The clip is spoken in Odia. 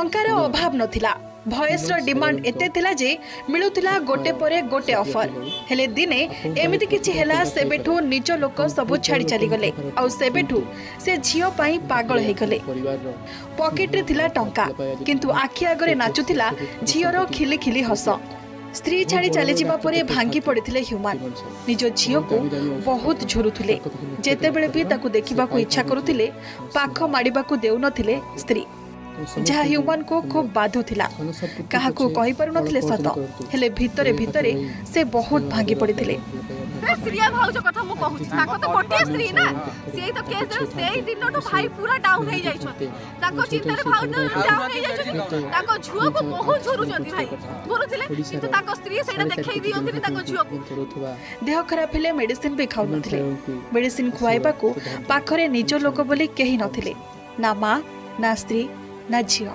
ଟଙ୍କାର ଅଭାବ ନଥିଲା। ଭଏସ୍ର ଡିମାଣ୍ଡ ଏତେ ଥିଲା ଯେ ମିଳୁଥିଲା ଗୋଟେ ପରେ ଗୋଟେ ଅଫର। ହେଲେ ଦିନେ ଏମିତି କିଛି ହେଲା, ସେବେଠୁ ନିଜ ଲୋକ ସବୁ ଛାଡ଼ି ଚାଲିଗଲେ ଆଉ ସେବେଠୁ ସେ ଝିଅ ପାଇଁ ପାଗଳ ହେଇଗଲେ। ପକେଟରେ ଥିଲା ଟଙ୍କା, କିନ୍ତୁ ଆଖି ଆଗରେ ନାଚୁଥିଲା ଝିଅର ଖିଲି ଖିଲି ହସ। ସ୍ତ୍ରୀ ଛାଡ଼ି ଚାଲିଯିବା ପରେ ଭାଙ୍ଗି ପଡ଼ିଥିଲେ ହ୍ୟୁମାନ। ନିଜ ଝିଅକୁ ବହୁତ ଝୁରୁଥିଲେ। ଯେତେବେଳେ ବି ତାକୁ ଦେଖିବାକୁ ଇଚ୍ଛା କରୁଥିଲେ, ପାଖ ମାଡ଼ିବାକୁ ଦେଉନଥିଲେ ସ୍ତ୍ରୀ, ଯାହା ହ୍ୟୁମାନଙ୍କୁ ଖୁବ୍ ବାଧୁଥିଲା। କାହାକୁ କହିପାରୁନଥିଲେ ସତ, ହେଲେ ଭିତରେ ଭିତରେ ସେ ବହୁତ ଭାଙ୍ଗି ପଡ଼ିଥିଲେ। ଶ୍ରୀୟା ଭାଉଜ କଥା ମୁଁ କହୁଛି। ତାଙ୍କ ତ ଗୋଟିଏ ସ୍ତ୍ରୀ ନା, ସେଇ ତ କେସ୍। ସେଇ ଦିନଠୁ ଭାଇ ପୁରା ଡାଉନ୍ ହେଇଯାଇଛନ୍ତି। ତାଙ୍କ ଚିନ୍ତାରେ ଭାଉଜ ଡାଉନ୍ ହେଇଯାଇଛନ୍ତି। ତାଙ୍କ ଝିଅକୁ ବହୁତ ଝୁରୁଛନ୍ତି ଭାଇ, ଝୁରୁଥିଲେ, କିନ୍ତୁ ତାଙ୍କ ସ୍ତ୍ରୀ ସେଇଟା ଦେଖେଇ ଦିଅନ୍ତିନି ତାଙ୍କ ଝିଅକୁ। ଦେହ ଖରାପ ହେଲେ ମେଡିସିନ ବି ଖାଉନଥିଲେ। ମେଡିସିନ ଖୁଆଇବାକୁ ପାଖରେ ନିଜ ଲୋକ ବୋଲି କେହି ନଥିଲେ, ନା ମା, ନା ସ୍ତ୍ରୀ, ନା ଝିଅ।